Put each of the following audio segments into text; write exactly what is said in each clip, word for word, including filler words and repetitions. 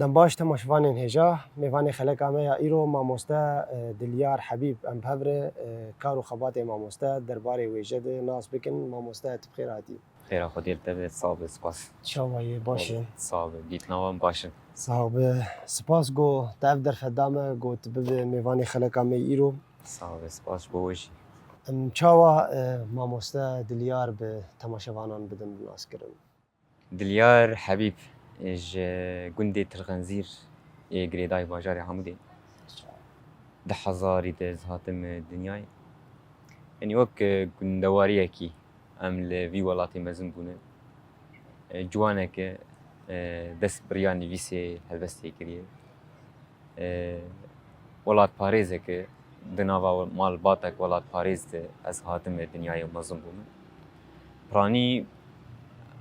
Em baş temaşevanên hêja, mêvanê xeleka me ya îro mamoste, e, Dilyar Hebîb, em bi hev re, e, kar û xebatê mamoste derbarê wêje de nas bikin. Mamoste, tu bi xêr hatî. Xêra Xwedê li te be, sax be, spas. Çawa yê, baş e? Sax be, dîtina wan baş in. Sax be, spas go te ev derfet da me, go tu bibe mêvanê xeleka me yê îro. Sax be, spas bo we jî. Em çawa, e, mamoste Dilyar bi temaşevanan bidin bi naskirin? Dilyar Hebîb, ji gundê Tirxenzîr ê girêdayî bajarê Amûdê. Du hezarî de ez hatim dinyayê. Yanî wek gundewariyekî em li vî welatê mezin bûne. Ciwaneke dest bi riya nivîsê helbestê kiriye. E, welatparêzeke di nava malbatek welatparêz de ez hatime dinyayê û mezin bûme. Piranî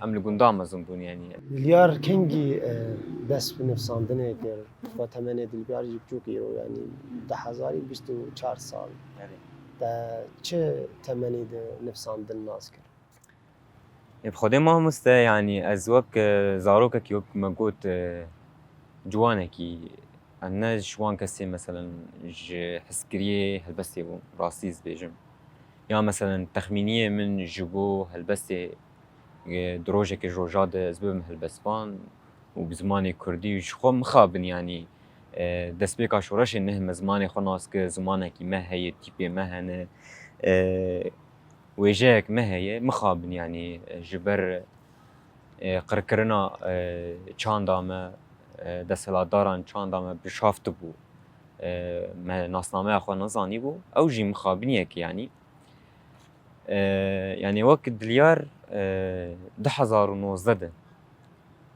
em li gunda mezin bûn, yanî. Dilyar kengî, e, dest bi nivsandinê kir? Xwe temenê Dilyar jî biçûk îro, yanî du hezarî bîst û çar sal. Erê. Te çi temenî de nivsandin nas kir? Ê, bi Xwedê mamoste, yanî ez wek, e, zarokekî, wek me got, e, ciwanekî, em ne ji wan kesê, meselen, ji hezkiriyê helbestê bûm, rastî ez bêjim. Ya, meselen, texmîniyê min ji bo helbestê, e, di rojekê ji roja de ez bibim helbestvan û bi zimanê kurdî ji xwe mixabin, yanî, e, destpêka şoreşê nehme zimanê xwe nas kir, zimanekî me heye, tîpê me hene, e, wêjeyek me heye, mixabin, yanî, e, ji ber, e, qirkirina, e, çanda me, e, desthilatdaran çanda me bi şav tibû, e, me nasnameya xwe nezanîbû, ew jî mixabiniyek e, yanî. E, yanî wek Dilyar, e, du hezar û nozdeh de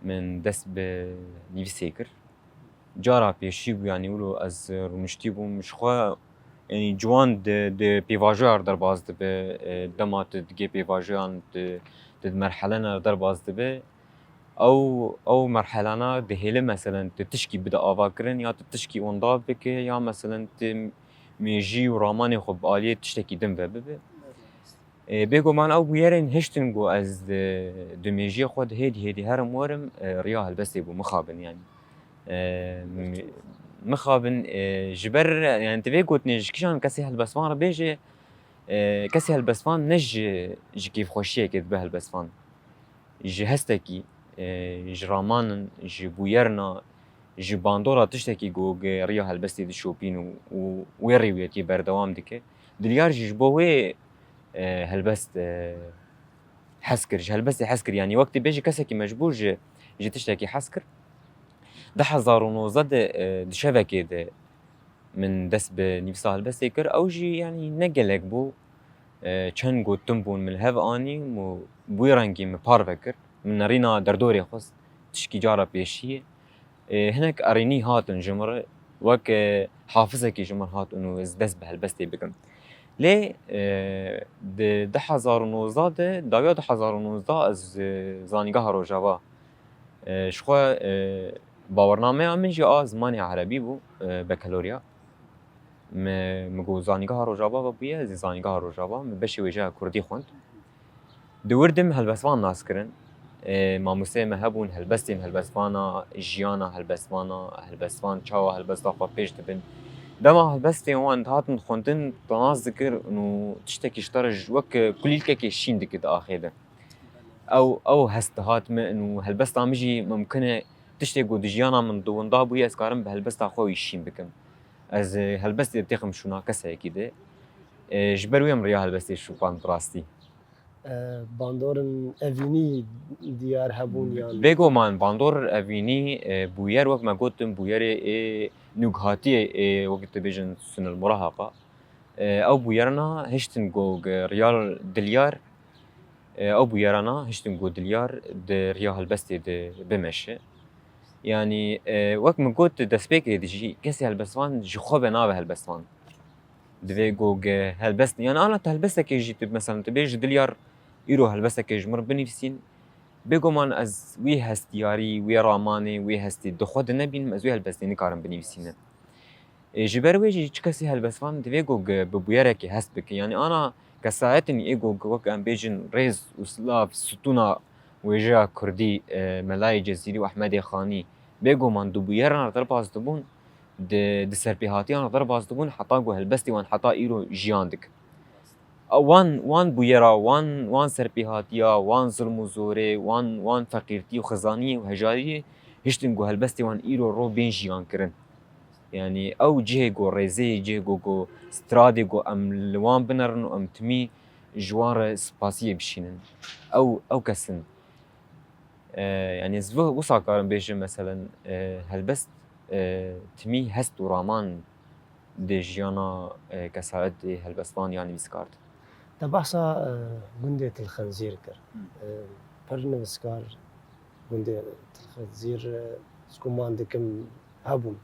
min dest bi nivîsê kir. Cara pêşî bû, yanî wilo ez rûniştî bûm ji xwe, yanî ciwan di, di pêvajoyar derbas dibe, e, dema tu digê pêvajoyan tu, tu di merhelena derbas dibe, ew, ew merhelana dihêle, meselen, tu tişkî bide avakirin, ya tu tişkî wenda bike, ya, meselen, tu mêjî û ramanê xwe bi aliyê tiştekî din ve bibe. E, bêguman ew bûyerên hiştin ku ez di, di mêjiyê xwe de hêdî hêdî herim werim, e, riya helbestê bû, mixabin, yanî. E, mi-, mixabin, e, ji ber, yanî, divê gotinê ji kîjan kesê helbestvan re bêje, e, kesê helbestvan ne ji, ji kêfxweşiyekê dibe helbestvan. Ji hestekî, e, ji ramanin, ji bûyerna, ji bandora tiştekî ku gi riya helbestê dişopîn û, û wê rêwiyetiyê berdewam dike. Dilyar jî ji bo wê, e, helbest, e, hez kir, ji helbestê hez kir. Yanî wek dibêje kesekî mecbûr ji, ji tiştekî hez kir. Du hezar û nozdeh de, e, di şevekê de min dest bi nivîsa helbestê kir. Ew jî, yanî, ne gelek bû. E, çend gotin bûn min li hev anî û bi wî rengî min parve kir. Min nerîna derdorê xwest, tişkî cara pêşiyê. E, hinek erênî hatin ji min re, wek, e, hafizekî ji min hatin û ez dest bi helbestê bikim. Lê, e, di du hezar û nozdeh de, dawiya du hezar û nozdeh ez, e, Zanîngeha Rojava, e, ji xwe, e, bawernameya min jî a zimanê erebî bû, e, bekaloriya. Me, me got Zanîngeha Rojava ve bûye, ez ê Zanîngeha Rojava, me beşê wêjeya kurdî xwend. Di wir de min helbestvan nas kirin. E, mamosteyê me hebûn, helbestên helbestvana, jiyana helbestvana, helbestvan çawa helbesta xwe pêş dibin. Dema helbestên wan dihatin xwendin, te nas dikir û tiştekî ji te re ji wek kulîlkekê şîn dikir di axê de. Ew, ew hest dihat min û helbesta min jî mimkun e tiştê ku di jiyana min di winda bûye, ez karim bi helbesta xwe wî şîn bikim. Ez, e, helbestê têxim şûna kesekî de. E, ji ber wê min riya helbestê şopand bi rastî. E, bandorên evînî diyar hebûn yan? Bêguman bandor evînî, e, bûyer, wek me gotin, bûyerê ê nûghatiyê ê, wek dibêjin, sunil murahaqa. E, ew bûyerana hiştin ku, ku riya Dilyar, e, ew bûyerana hiştin ku Dilyar di riya helbestê de bimeşe. Yanî, e, wek min got, destpêkê de jî kesê helbestvan ji xwe ve nabe helbestvan. Divê ku, ku helbest, yanî ana tu helbestekê jî tu, mesela, tu bêjî Dilyar îro helbestekê ji min re binivîsîn, bêguman ez wî hestiyarî, wê ramanê, wê hestê di xwe de nebînim, ez wê helbestê nikarim binivîsînim. Ê, ji ber wê jî çi kesî helbestvan divê ku gi-, bi bûyerekê hest bike. Yanî ana kesayetên ê ku gi-, wek em bêjin rêz û silav, stûna wêjeya kurdî, e, Melayê Cezîrî û Ehmedê Xanî, Bêguman di bûyeran re derbas dibûn, di, di serpêhatiyan re derbas dibûn, heta ku helbestê wan heta îro jiyan dike. Wan, wan bûyera, wan, wan serpêhatiya, wan zilm û zorê, wan, wan feqîrtî û xizaniyê û hejariyê hiştin ku helbestê wan îro ro bên jiyan kirin. Yanî ew cihê ku rêzê, cihê ku, ku stradê ku em li wan binerin û em timî ji wan re spasiyê bişînin. Ew, ew kes in. E, yanî ez wisa karim bêjim, meselen, e, helbest, e, timî hest û raman dê jiyana, e, kesaetê helbestvan ya nivîskar de. Te behsa, e, gundê Tilxenzîr kir. Hı. E, pir nivîskar gundê Tilxenzîr, e, ez guman dikim hebûn.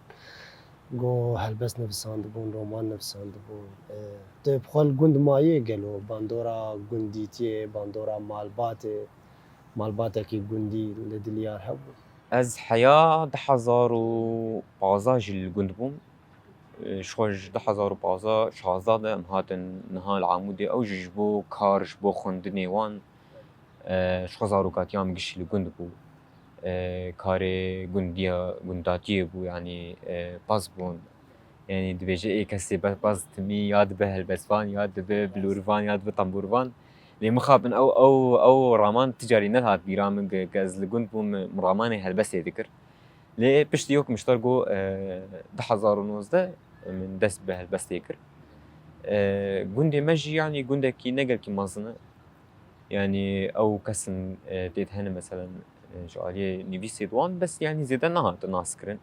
Go helbest nivisandibûn, roman nivisandibûn. E, tu bi xwe li gund mayî gelo, bandora gundîtiyê, bandora malbatê, malbatekî gundî li Dilyar hebû? Ez heya du hezar û pazdeh jî li gund bûm. Ji xwe ji du hezar û pazdeh şazdeh de em hatin niha li Amûdê. Ew jî ji bo kar, ji bo xwendinê wan, e, ji xwe zarokatiya min giştî li gund bû. E, karê gundiya, gundatiyê bû, yanî, e, pez bûn. Yanî dibêje ê kesê be-, pez timî ya dibe helbestvan, ya dibe bilûrvan, ya dibe tembûrvan. Lê mixabin ew, ew, ew raman ti carî nedihat bîra min, ge-, ge ez li gund bûm, min ramanê helbestê dikir. Lê piştî wek min ji te re got, e, du hezar û nozdeh min dest bi helbestê kir. E, gundê me jî, yanî gundekî ne gelkî mezin e. Yanî ew kesin, e, tê de hene, meselen, e, ji aliyê nivîsê di wan, bes yanî zêde nehate naskirin.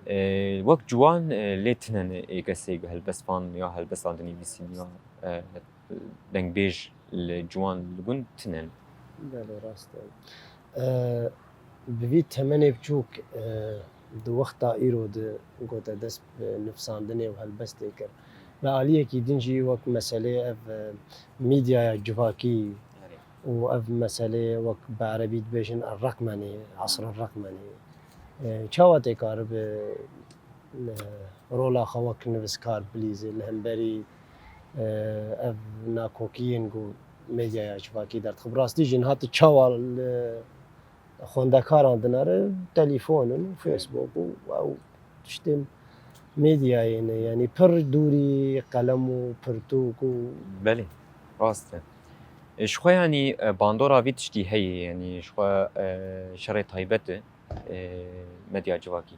E, wek ciwan, e, lê tune ne ê kesê helbestvan ya helbestan dinivîsîn ya, e, dengbêj li ciwan li gund tune ne. Belê, rast e. E, bi vî temenê biçûk, e, di wexta îro de gote dest bi nivîsandinê û helbestê kir. Bi aliyekî din jî wek meselê ev, e, medyaya civakî Erê. û ev meselê wek bi erebî dibêjin el-reqmenî, esr el-reqmenî. E, çawa tê karibe, e, rola xwe wek nivîskar bilîze li hemberî, e, ev nakokiyên ku medyaya civakî derdixin? Bi rastî jî niha tu çawa li xwendekaran dinere, telefon in û Facebook û ew tiştên medyayê ne, yanî pir dûrî qelem û pirtûk û Belê, rast e. E, ji xwe yanî, e, bandora vî tiştî heye, yanî ji xwe, e, şerê taybet e, e, medya civakî.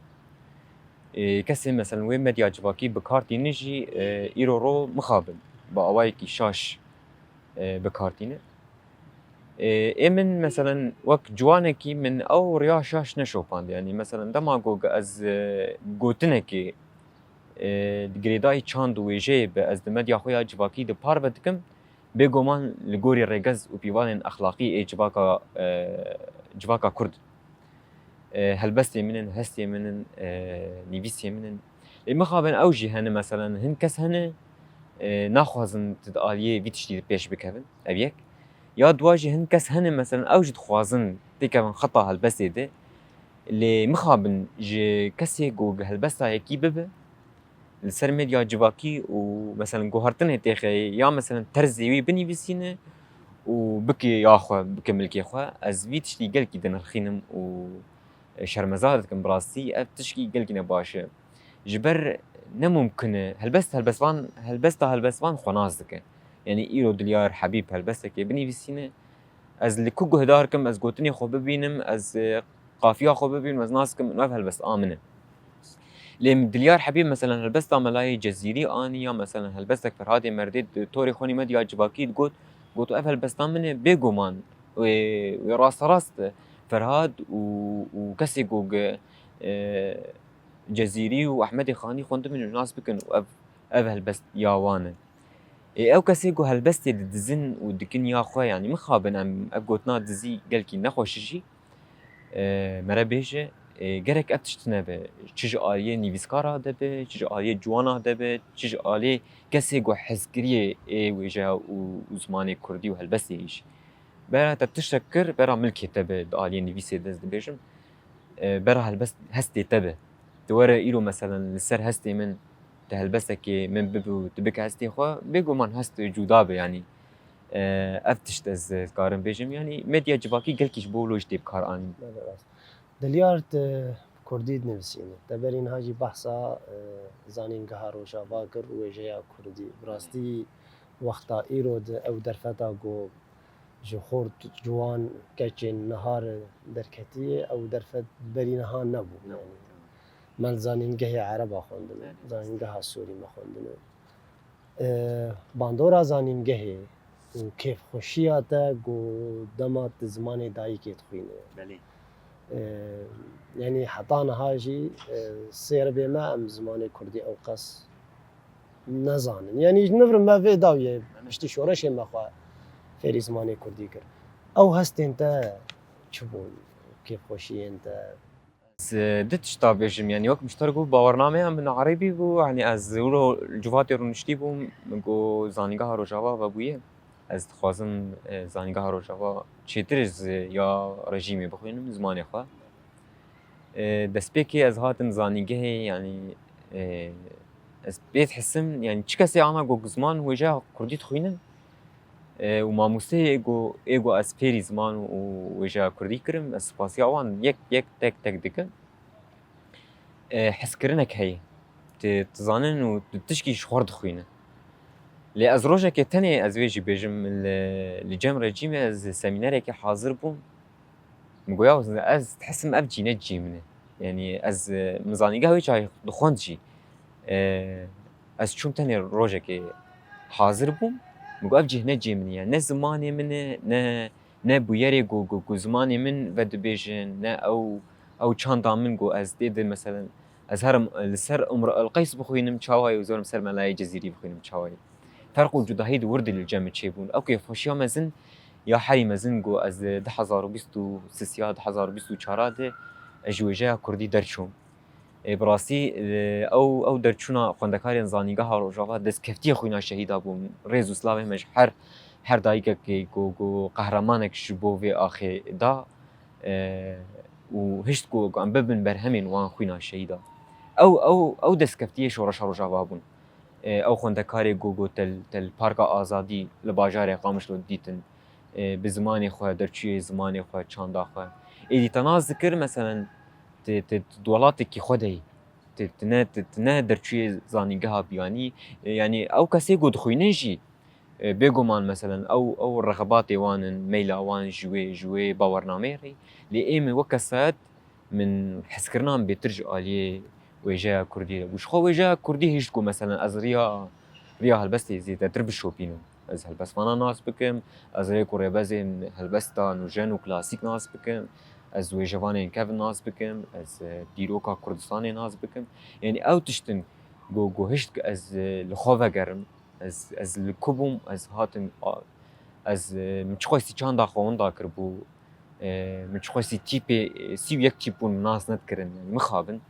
E, kesê, meselen, wê medya civakî bi kar tîne jî, e, îro ro mixabin bi awayekî şaş, e, bi kar tîne. E, ê min, meselen, wek ciwanekî min ew riya şaş neşopand. Yanî, meselen, dema ku ez, e, gotinekê, e, di girêdayî çand û wêjeyê be, ez di medya xwe ya civakî de parve dikim, bêguman li gorî rêgez û pîvanên exlaqî ê civaka, e, civaka Kurd. E, helbestê min in, hestê min in, e, nivîsê min in. Lê mixabin ew jî hene, meselen, hin kes hene, e, naxwazin tu di aliyê vî tiştî de pêş bikevin, ev yek. Ya dua jî hin kes hene, meselen, ew jî dixwazin têkevin xeta helbestê de. Lê mixabin ji kesê ku helbesta yekî bibe, li ser medya civakî û, meselen, guhertinê têxe ya, meselen, terzê wî binivîsîne û bike ya xwe, bike milkê xwe. Ez vî tiştî gelkî dinirxînim û şermezar dikim, bi rastî ev tişkî gelkî ne baş e. Ji ber ne mumkin e, helbest, helbestvan, helbesta helbestvan xwe nas dike. Yanî îro Dilyar Hebîb helbestekê binivîsîne, ez li ku guhdar kim, ez gotinê xwe bibînim, ez, e, qafiya xwe bibînim, ez nas kim, ev helbest a min e. Lê Dilyar Hebîb, meselen, helbesta Melayê Cezîrî anî ya, meselen, helbestek Ferhadê Merdê di torê xwe nî medya civakî digot, got, ev helbesta min e, bêguman wê, wê rasterast Ferhad û, û kesê ku, e, Cezîrî û Ehmedê Xanî xwendibin û nas bikin û ev, ev helbest ya wan e. Ê, ew kesê ku helbestê didizin û dikin ya xwe, yanî mixabin em ev gotina dizî gelkî nexweş e jî, e, mere bêje, e, gerek ev tişt nebe. Çi ji aliyê nivîskara de be, çi ji aliyê ciwana de be, çi ji aliyê kesê ku hezkiriyê ê wêjeya û, û zimanê kurdî û helbestê jî. Bera te tiştek kir, bera milkê te be, di aliyê nivîsê de ez dibêjim. E, bera helbest hestê te be. Tu were îro, meselen, li ser hestê min, tu helbestekê min bibe û tu bike hestê xwe, bêguman hest cuda be, yanî. E, ev tişt ez dikarim bêjim, yanî medya civakî gelkî ji bo wilo jî tê bi kar anîn. Belê, rast. Dilyar, tu kurdî dinivîsîne. Te berî niha jî behsa, e, Zanîngeha Rojava kir û wêjeya kurdî. Bi rastî wexta îro de ew derfeta ku ji xort, ciwan, keçên niha re derketiye, ew derfet berî niha nebû. Nebû, Yani, tamam. me li zanîngehê ereba xwendine, Belê. zanîngeha sûrî me xwendine. E, bandora zanîngehê û kêfxweşiya te ku dema tu zimanê dayikê dixwîne. Belê. E, yanî heta niha jî, e, sêrebê me em zimanê kurdî ew qas nezanin. Yanî ji nivir me vê dawiyê Belê. piştî şoreşê me xwe fêrî zimanê kurdî kir. Ew hestên te çi bûn? Kêfxweşiyên te? Ez, e, du tişta bêjim, yanî wek min ji te re got, bawernameya min erebî bû, yanî ez wilo li civatê rûniştî bûm, min got, Zanîngeha Rojava vebûye. Ez dixwazim, e, Zanîngeha Rojava çêtir ji ya rejîmê bixwînim, zimanê xwe. E, destpêkê ez hatim zanîngehê, yanî, e, ez pê dihisim, yanî çi kesê ana got ziman wêjeya kurdî dixwînin, e, û mamosteyê ê got, ê got ez fêrî ziman û wêjeya kurdî kirim, ez spasiya wan yek yek tek tek dikim. E, hezkirinek heye. Tu, tu zanin û tu tişkî ji xwe re dixwîne. Lê ez rojekê tenê ez vê jî bêjim, li, li cem rejîmê ez semînerekê hazir bûm. Min goya ez dihesim ev cî ne cihê min e. Yanî ez, e, min zanîngeha wê çaxê dixwend jî. E, ez çûm tenê rojekê hazir bûm. Min got ev cih ne cihê min e. Yani ne zimanê min e, ne, ne bûyerê ku, ku, ku zimanê min vedibêjin, ne ew, ew çanda min ku ez tê de, meselen, ez herim li ser Imru el Qeys bixwînim çawa ye û zorim ser Melayê Cezîrî bixwînim çawa ye. Ferq û cudahî di wir de li cem min çêbûn. Ew kêfxweşiya mezin ya herî mezin ku ez di du hezar û bîst û sê ya du hezar û bîst û çar de ez ji wêjeya kurdî derçûm. Ê, bi rastî, e, ew, ew derçûna xwendekarên Zanîngeha Rojava destkeftiyê xwîna şehîda bû. Rêz û slavê me ji her, her dayikekê ku, ku qehremanek ji bo vê axê da, e, û hişt ku, ku em bibin berhemên wan xwîna şehîda. Ew, ew, ew destkeftiyê şoreşa Rojava bûn. E, ew xwendekarê ku, ku te, te li Parka Azadî li bajarê Qamişlo dîtin, e, bi zimanê xwe, derçûyê zimanê xwe, çanda xwe. Êdî te nas dikir, meselen, tu, tu, tu di welatekî xwe de yî. Tu, tu ne, tu, tu ne derçûyê zanîngeha biyanî. E, yanî ew kesê ku dixwînin jî, e, bêguman, meselen, ew, ew rexebatê wan in, meyla wan ji wê, ji wê bawernameyê re. Lê ê min wek kesayet, min hezkirina min bêtir ji aliyê wêjeya kurdî re bû. Ji xwe wêjeya kurdî hişt ku, meselen, ez riya, riya helbestê zêdetir bişopînim. Ez helbestvana nas bikim, ez rêk û rêbezên helbesta nûjen û klasîk nas bikim, ez wêjevanên kevin nas bikim, ez, e, dîroka Kurdistanê nas bikim. Yanî ew tişt in ku, ku hişt ez, e, li xwe vegerim. Ez, ez li ku bûm, ez hatim, a, ez, e, min çi xwestî çanda xwe winda kiribû, e, min çi xwestî tîpê, e, sî û yek tîp bûn, min nas nedikirin, yanî mixabin.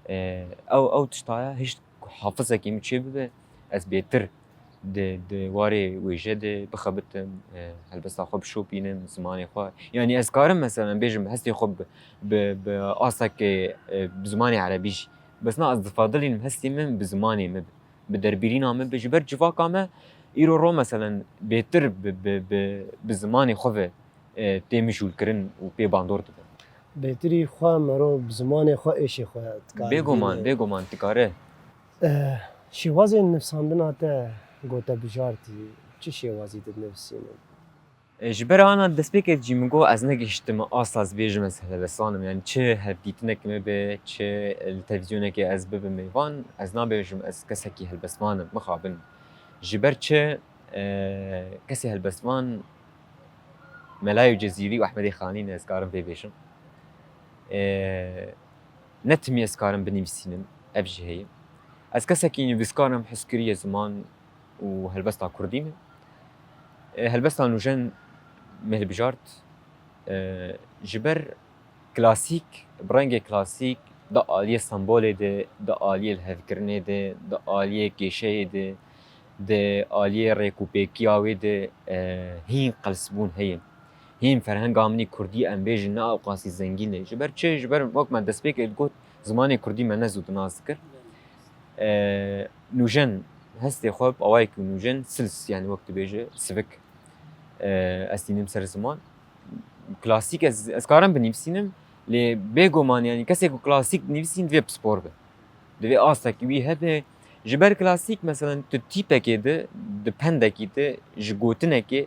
E, ew, ew tiştaya hişt hafizekî min çê bibe, ez bêtir di, di warê wêje de bixebitim, e, helbesta xwe bişopînim, zimanê xwe. Yanî ez karim, meselen, bêjim, hestê xwe bi, bi, bi astekê, e, bi zimanê erebî jî. Bes na ez difadilînim hestê min bi zimanê min bi. bi derbîrîna min be, ji ber civaka me îro ro, meselen, bêtir bi, bi, bi, bi zimanê xwe ve, e, tê mijûlkirin û pê bandor dibe. Bêtirî xwe mero bi zimanê xwe êşê xwe dikare Bêguman, bêne. bêguman dikare. E, şêwazên nivîsandina te ku te bijartî, çi şêwazî dinivîsînin? E, ji ber ana destpêkê jî min got, ez negihiştime asta ez bêjim ez helbestvan im. Yani çi hevdîtinek me be, çi li televîzyonekê ez bibim mêvan, ez nabêjim ez kesekî helbestvan im, mixabin. Ji ber çi, e, kesê helbestvan Melayê Cezîrî û Ehmedê Xanî ne, ez karim vê bêjim. E, ne timî ez karim binivîsînim, ev jî heye. Ez kesekî nivîskar im, hezkiriyê ziman û helbesta kurdî me. E, helbesta nûjen me hilbijart, e, ji ber klasîk, bi rengê klasîk di aliyê sembolê de, di aliyê lihevkirinê de, di aliyê kêşeyê de, di aliyê rêkûpêkiya wê de, e, hîn qelsbûn heye. Hîn ferhenga min î kurdî, em bêjin, ne ewqasî zengîn e. Ji ber çi? Ji ber wek me destpêkê digot, zimanê kurdî me ne zû di nas dikir. E, nûjen hestê xwe bi awayekî nûjen, sils, yani wek dibêje, sivik, e, ez tînim ser ziman. Klasîk ez, ez karim binivîsînim, Lê bêguman, yanî kesê ku klasîk dinivîsîn divê pispor be. Divê astekî wî hebe. Ji ber klasîk, meselen, tu tîpekê de, di pendekî de, ji gotinekê,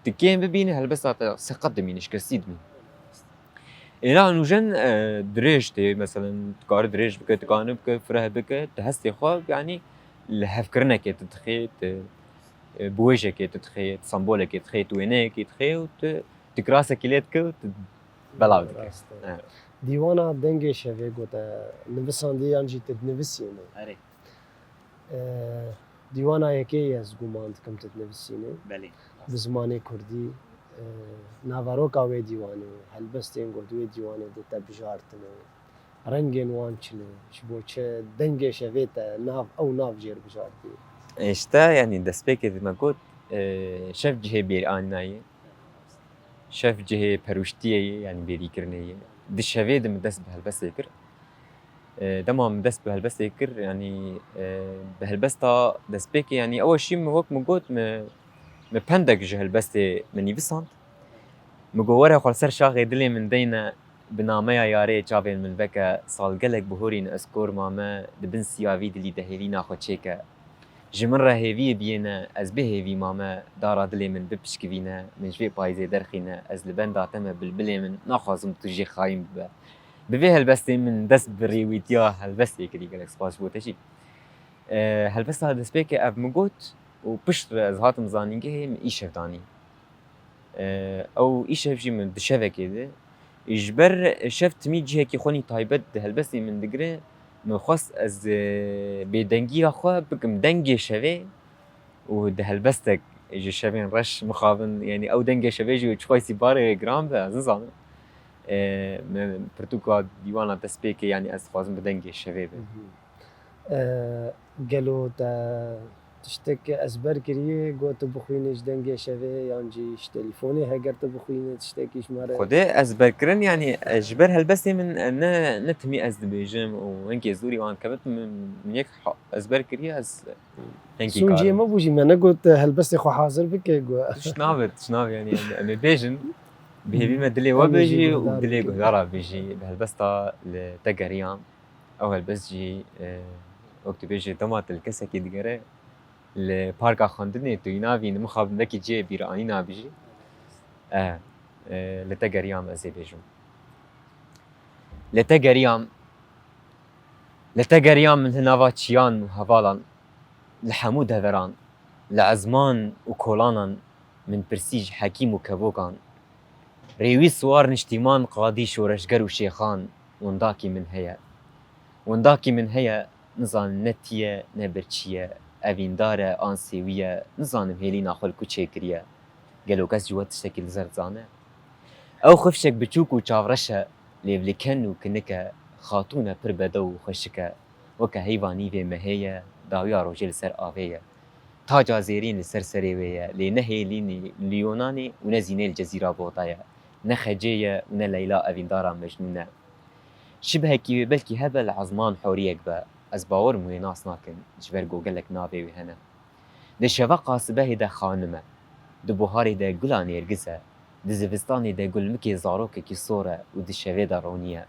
tu kêm bibînî, helbesta te seqet dimînî, şikestî dimînî. Êna nûjen, e, dirêj tê, meselen, dikare dirêj bike, dikare bike, fireh bike, tu hestê xwe, yanî li hevkirinekê tu dixê, tu, e, biwêjekê tu dixê, tu sembolekê dixê, tu wêneyekê dixê û tu, tu kirasekî lê dike û tu belav dike. Rast e. Evet. Dîwana Dengê Şevê gote, nivisandî yan jî tu dinivîsînî? Erê. E, dîwana yekê ye, ez guman dikim tu dinivîsînî. Belê. Bi zimanê kurdî, e, naveroka wê dîwanê, helbestên ku di wê dîwanê de te bijartine, rengên wan çi ne, ji bo çi Dengê Şevê te nav, ew nav jê re bijartiye? E, işte, yanî destpêkê de me got, e, şev cihê bêranîna ye. Şev cihê perûştiyê ye, yanî bêrîkirinê ye. Di şevê de min dest bi helbestê kir. E, dema min dest bi helbestê kir, yanî, e, bi helbesta destpêkê, yanî ew jî min wek min got, min, min pendek ji helbestê min nivîsand. Min got, were xwe li ser şaxê dilê min deyne, bi nameya yarê çavên min veke, sal gelek bihorîn ez kor mame, di bin siya vî dilî de hêlîna xwe çêke. Ji min re hêviyê biyêne, ez bê hêvî mame, dara dilê min bipişkivîne, min ji vê payîzê derxîne, ez li benda te me bilbilê min, naxwazim tu jê xayîn bibe. Bi vê helbestê min dest bi rêwîtiya helbestê kirî, gelek spas ji bo te jî. E, helbesta destpêkê ev min got û pişt re ez hatim zanîngehê, min îşev danî. E, ew îşev jî min di şevekê de. Ji ber şev timî cihekî xwenî taybet di helbestê min digire, min xwest ez, e, bêdengiya xwe bikim dengê şevê û di helbestek ji şevên reş mixabin, yanî ew dengê şevê jî çi xweysî barê wê giran be, ez nizanim. E, min pirtûka dîwana destpêkê, yanî ez dixwazim bi dengê şevê be. Mhm. E, gelo te tiştek ezber kiriye, got tu bixwînî ji Dengê Şevê yan jî ji telefonê, heger tu bixwînî tiştekî ji me re? Xwedê ezberkirin, yanî, e, ji ber helbestê min, e, ne, ne timî ez dibêjim û hingê zorî wan dikevin, min, min yek ha-, ezber kiriye, ez hingî Sûnciyê karim. Me bû jî me negot, e, helbestê xwe hazir bike, got. Tişt nabe, tişt nabe, yanî, em, em ê bêjin, bi hêvî me dilê we Em ê jî bêjî û guhdar dilê bikin. Guhdara bêjî, bi helbesta Li Te Geriyam. Ew helbest jî, e, wek tu bêjî, dema tu li kesekî digere, li parka xwendinê tu yî navînî, mixabin wekî cihê bîranîna bijî. E, e, Li te geriyam ez ê bêjim. Li te geriyam, li te geriyam min li nava çiyan û hevalan, li hemû deveran, li ezman û kolanan min pirsî ji hekîm û kevokan. Rêwî siwar niştîman qadî şoreşger û şêxan, windakî min heye. Windakî min heye, nizanim ne tî ye, ne birçî ye, evîndar e, an sêwî ye, nizanim hêlîna xwe li ku çêkiriye. Gelo kes ji we tiştekî li zer dizane? Ew xifşek biçûk û çavreş e, lêvliken û kinik e, xatûn e pir bedew û xweşik e, weke heyva nîvê mehê ye, dawiya rojê li ser avê ye. Taca zêrîn li ser serê wê ye, lê ne Hêlînî li Yonanê û ne Zînê li Cezîra Bogda ye. Ne Xecê ye û ne Leyla evîndara Mecnûn e. Şibehekî wê belkî hebe li ezman horiyek be, ez bawer im wê nas nakin, ji ber ku gelek navê wê hene. Di şeveqa sibehê de xanim e. Di buharê de gula nêrgiz e. Di zivistanê de gulmikê zarokekî sor e û di şevê de ronî ye.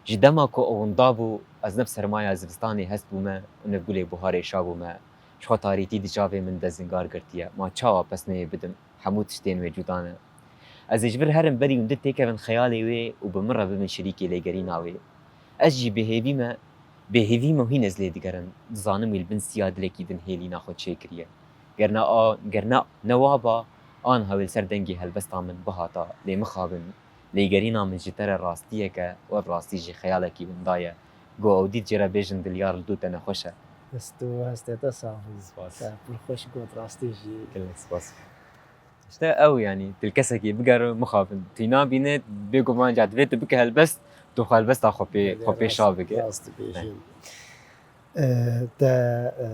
Ji dema ku ew winda bû, ez ne bi sermaya zivistanê hest bûme û ne bi gulê buharê şa bûme. Ji xwe tarîtî di çavê min de zingar girtiye. Ma çawa pesneyê bidim? Hemû tiştên wê cuda ne. Ez ê ji vir herim berî windî têkevin xeyalê wê û bi min re bibin şirîkê lêgerîna wê. Ez jî bêhêvî me, bêhêvî me û hîn ez lê digerim. Dizanim wî li bin siya dilekî din hêlîna xwe çêkiriye. Ger ne a, ger ne, ne wa ba, aniha wê li ser dengê helbesta min bihata, lê mixabin. Lêgerîna min ji te re rastiyek e û ev rastî jî xeyalekî winda ye. Go ew dît jê re bêjin dilyar li dû te nexweş e. Dest û hestê te sax bin. Spas. Te pir xweş got rastî jî. Gelek spas. İşte ew, yanî, tu li kesekî bigere mixabin. Tu yî nabîne, bêguman ca divê tu bike helbest, tu xwe helbesta xwe pê, Belê, xwe pêşa rast, bike. Rast dibêjî. Heh. E, te, e,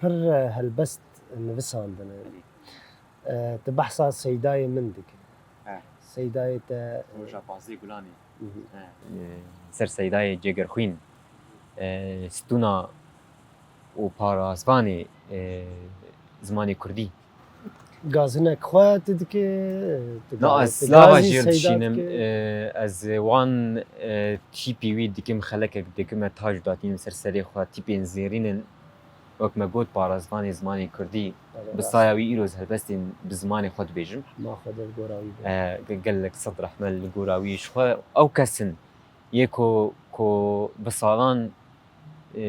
pir helbest nivisandine. Belê. E, tu behsa Seydayê min dikî. He. Seydayê te, e, Roja pazdeh Gulanê. Hı hı. He. E, ser Seydayê Cêgerxwîn, e, stûna û parasvanê, e, zimanê kurdî. Gazinek xwe tu dike, tu Na, ga-, ez tu slava gazî jê seyda dişînim, dike. E, ez wan, e, tîpî wî dikim, xelekek dikim, me tac datînim ser serê xwe, tîpên zêrîn in. Wek me got, parastvanê zimanê kurdî, Belê, bi rast. saya wî îro ez helbestên bi zimanê xwe dibêjim. Ma xwe de li gora wî be. E, ge-, gelek sed rehme li gora wî. Ji xwe ew kes in yê ku, ku bi salan, e,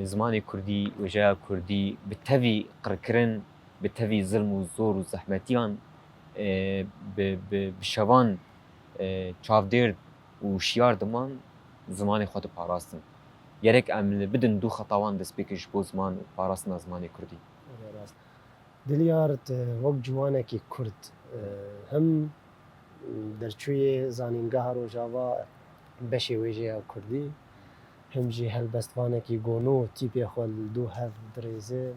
zimanê kurdî, wêjeya kurdî bi tevî qirkirin, bi tevî zilm û zor û zehmetiyan, e, bi, bi, bi şevan, e, çavdêr û şiyar diman, zimanê xwe diparastin. Gerek em li bidin du xeta wan destpêkê ji bo ziman û parastina zimanê kurdî. Belê, rast. Dilyar, tu wek ciwanekî kurd, e, him derçûyê zanîngeha Rojava beşê wêjeya kurdî, him jî helbestvanekî gonû tîpê xwe li dû hev dirêze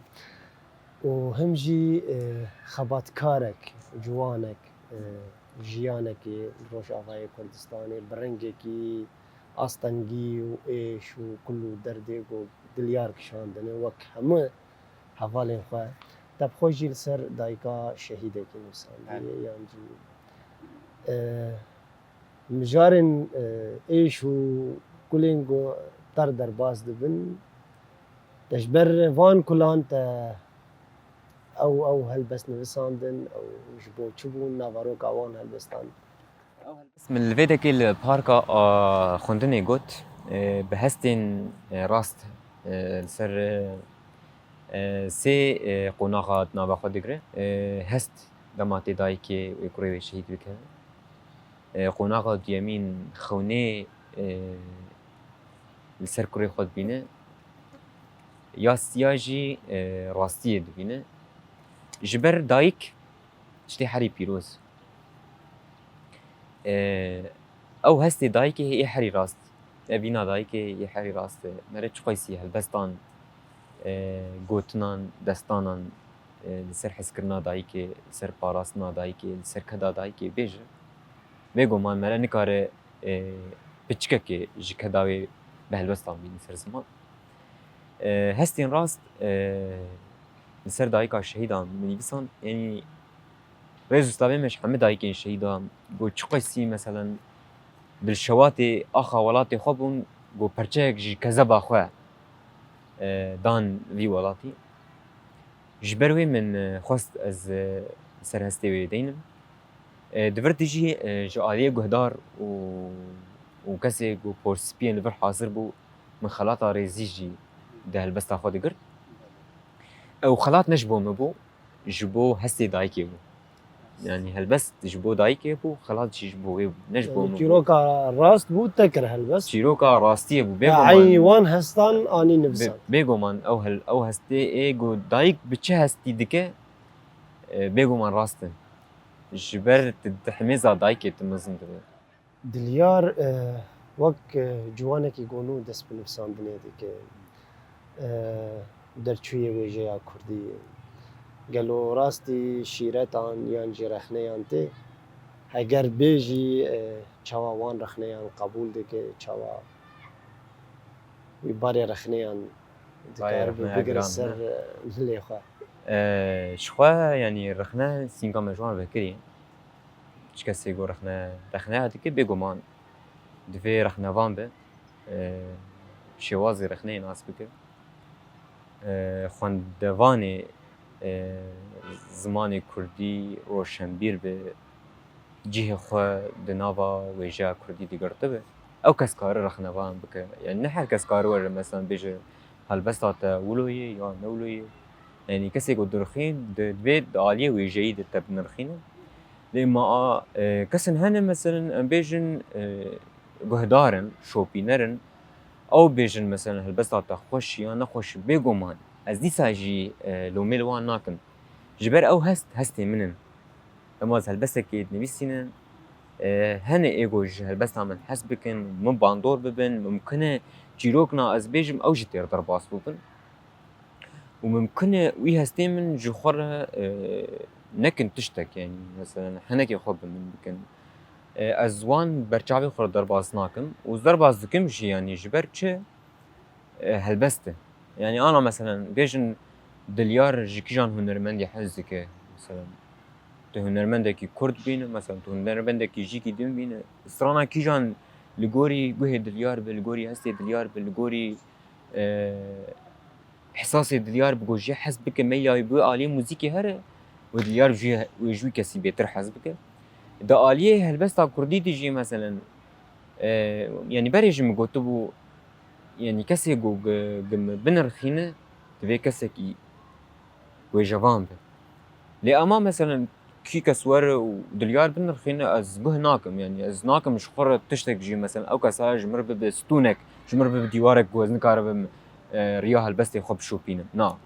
û him jî, e, xebatkarek, ciwanek, e, jiyanekê li Rojavayê Kurdistanê bi rengekî astengî û êş û kul û derdê ku Dilyar kişandine wek hemû hevalên xwe. Te bi xwe jî li ser dayika şehîdekî nivîsandiye, Belê. yan jî, e, mijarên, e, êş û kulên ku te re derbas dibin, te ji ber van kulan te ew, ew helbest nivisandin, ew ji bo çi bûn, naveroka wan helbestan? Ew helbest min li vê dekê li parka, a, xwendinê got, e, bi hestên, e, rast, e, li ser, e, e, sê, e, qonaxa di nava xwe digire. E, hest dema tê dayikê wê kurê wê şehîd bike. E, qonaxa duyemîn xewnê, e, li ser kurê xwe dibîne. Ya siya jî, e, rastiyê dibîne. Ji ber dayik tiştê herî pîroz. E, ew hestê dayikê ê herî rast. Evîna dayikê yê herî rast e. Mere çiqaysî helbestan, e, gotinan, destanan, e, li ser hezkirina dayikê, li ser parastina dayikê, li ser keda dayikê bêje. Bêguman mere nikare, e, piçikekê ji keda wê bi helbestan bîne ser ziman. E, hestên rast, e, li ser dayika şehîdan min nivîsan, yanî rêz û slavê me ji hemî dayikên şehîdan, ku çiqasî, meselen, dilşewatê axa welatê xwe bûn, ku perçeyek ji kezeba xwe, e, dan vî welatî. Ji ber wê min, e, xwest ez, e, li ser hestê wê deynim. E, di vir de jî, e, ji aliyê guhdar û, û kesê ku porspiyên li vir hazir bû, min xelata rêzî jî di helbesta xwe digirt. Ew xelat ne ji bo min bû, ji bo hestê dayikê bû. Yanî helbest ji bo dayikê bû, xelat jî ji bo wê bû, ne ji bo Yanî min bû. Çîroka rast bû, te kir helbest. Çîroka rastiyê bû, Ya, bêguman. Eynî wan hestan anî Bê-, nivisan. Bêguman ew hel-, ew hestê ê ku dayik bi çi hestî dike, e, bêguman rast e. Ji ber tu di himêza dayikê tu mezin dibe. Dilyar, e, wek, e, ciwanekî gonû dest bi nivîsandinê dike. E, derçûyê wêjeya kurdî. Gelo rastî şîretan yan jî rexneyan tê? Heger bê jî, e, çawa wan rexneyan qebûl dike, çawa wî barê rexneyan Barê dikare rexneya bigire giran, ser, ne? e, dilê xwe? E, ji xwe, yanî rexne sînka me ji wan vekirî. Çi kesê ku rexne, rexneya dike, bêguman divê rexnevan be, e, şêwazê rexneyê nas bike. E, xwendevanê, e, zimanê kurdî roşenbîr be, cihê xwe di nava wêjeya kurdî digirtibe. Ew kes kare rexnevan bike. Yani ne her kes kare were, mesela, bêje helbesta te wilo ye ya ne wilo ye. Yani kesê ku dirxîn, di, divê di aliyê wêjeyî de te binirxîne. Lê ma, e, kesin hene, meselen, em bêjin, e, guhdar in, şopîner in, ew bêjin, meselen, helbesta te xweş ya nexweş, bêguman. Ez dîsa jî, e, lomê li wan nakim. Ji ber ew hest, hestê min in. Dema ez helbestekê dinivîsînim, e, hene ê ku ji helbesta min hez bikin, min bandor bibin, mimkin e çîrokna ez bêjim, ew jî têr derbas bibin. Û mimkin e wî hestê min ji xwe re, e, nekin tiştek, yanî, meselen, henekê xwe bi min bikin. E, ez wan berçavê xwe re derbas nakim û ez derbas dikim jî, yanî, ji ber çi? E, helbest e. Yanî, ana, meselen, bêjin Dilyar ji kîjan hunermendî hez dike, meselen. Tu hunermendekî kurd bîne, mesela tu hunermendekî jîkî din bîne, strana kîjan li gorî guhê Dilyar be, li gorî hestê Dilyar be, li gorî, e, ihsasê Dilyar bi ku jê hez bike, meyla wî bi aliyê muzîkê here, wê Dilyar jî, wê ji wî kesî bêtir hez bike. Di aliyê helbesta kurdî de jî, meselen, e, yanî berê jî min gotibû, yanî kesê ku gi, gi min binirxîne, divê kesekî wêjevan be. Lê ema, meselen, kî kes were û Dilyar binirxîne, ez guh nakim, yanî ez nakim ji xwe re tiştek jî, meselen, ew kesa ji min re bibe stûnek, ji min re bibe dîwarek ku ez nikaribim, e, riya helbestê xwe bişopînim. Na.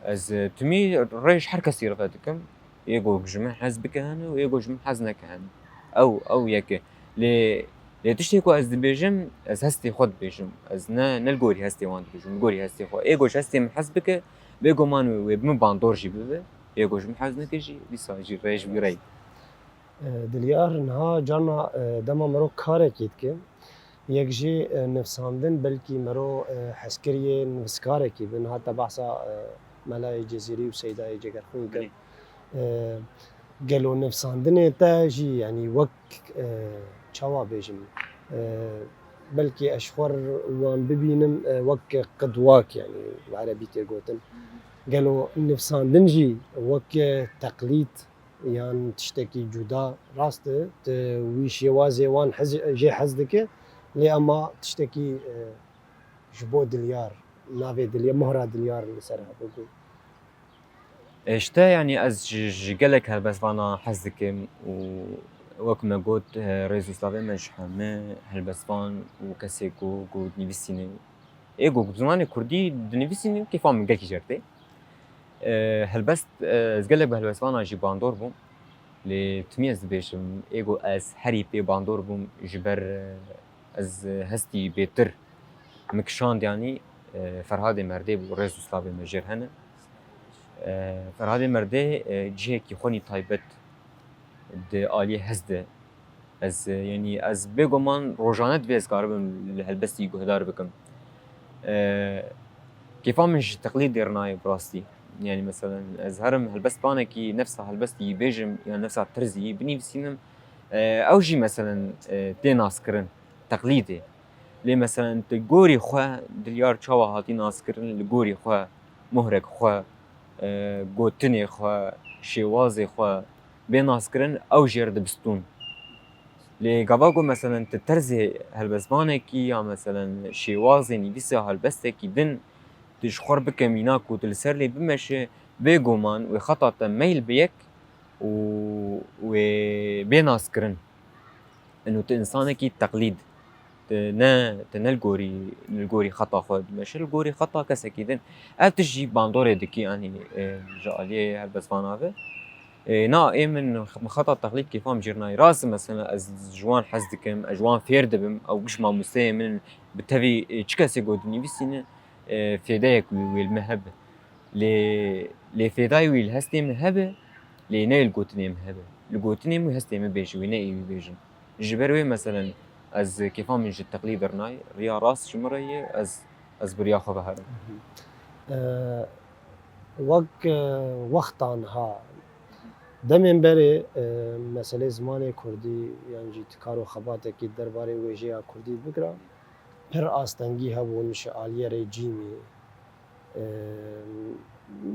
Ez, e, timî rê ji her kesî re vedikim. Ê ku ji min hez bike hene û ê ku ji min hez neke hene. Ew, ew yek e. Lê, lê tiştê ku ez dibêjim, ez hestê xwe dibêjim. Ez ne, ne li gorî hestê wan dibêjim, li gorî hestê xwe. Ê ku ji hestê min hez bike, bêguman wê, wê bi min bandor jî bibe. Ê ku ji min hez neke jî, dîsa jî rê ji wî re ye. E, Dilyar, niha carna, e, dema mero karekî dike, yek jî, e, nivsandin, belkî mero, e, hezkiriyê nivîskarekî be. Niha te behsa, e, Melayê Cezîrî û Seydayê Cegerxwîn kir. Belê. E, gelo nivsandinê te jî, yanî wek, e, çawa bêjim, e, belkî ez ji xwe re wan bibînim, e, wek qidwak, yanî bi erebî tê gotin. Gelo nivsandin jî wek teqlîd yan tiştekî cuda, rast e, tu wî şêwazê wan hez, jê hez dike, lê ema tiştekî, e, ji bo Dilyar, navê Dilyar, mohra Dilyar li ser hebû. E, ji te, yanî ez ji, ji gelek helbestvana hez dikim û wek me got, e, rêz û slavê me ji hemî helbestvan û kesê ku, ku dinivîsîne. Ê ku bi zimanê kurdî dinivîsîne, kêfa min gelkî jê re tê. E, helbest, e, ez gelek bi helbestvana jî bandor bûm. Lê timî ez dibêjim, ê ku ez herî pê bandor bûm, ji ber, e, ez hestî bêtir min kişand, yanî, e, Ferhadê Merdê bû, rêz û slavê me jê re hene. E, Ferhadê Merdê, e, cihekî xwenî taybet di aliyê hez de. Ez, e, yanî ez bêguman rojane divê ez karibim li helbestî guhdar bikim. E, kêfa min ji teqlîdê re nayê bi rastî. Yanî meselen ez herim helbestvanekî nefsa helbestî bêjim yan nefsa tirzî binivîsînim, e, ew jî meselen, e, tê naskirin, teqlîdê. Lê meselen tu gorî xwe, Dilyar çawa hatî naskirin, li gorî xwe, mohrek xwe, e, gotinê xwe, şêwazê xwe bê naskirin, ew jê re dibistûn. Lê gava ku meselen tu terzê helbestvanekî ya meselen şêwazê nivîsa helbestekî din tu ji xwe re bike mînak û tu li ser lê bimeşe, bêguman wê xeta te meyl bi yek û wê bê naskirin. Ino tu insanekî teqlîd, tu ne, tu ne li gorî, li gorî xeta xwe dimeşe, li gorî xeta kesekî din. Ev tişt jî bandorê dikî, yanî, e, ji aliyê helbestvana ve. E, na, ê min, min xeta teqlîd kêfa min jê re nayê. Rast e, mesela ez ji wan hez dikim, ez ji wan fêr dibim, ew giş mamosteyê min in, bi tevî, e, çi kesê ku dinivîsîne, e, fêdeyek wî, wê li me hebe. Lê, lê fêdayê wî li hestê min hebe, lê ne li gotinê min hebe. Li gotinê min hestê min bêje wê, ne ê wî bêjin. Ji ber wê meselen ez kêfa min ji teqlîd re nayê, riya rast ji min re ye, ez, ez bi riya xwe ve herim. E, wek, e, wexta niha, demên berê, e, meselê zimanê kurdî yan jî tu kar û xebatekî derbarê wêjeya kurdî bikira, pir astengî hebûn ji aliyê rejîmî. Em,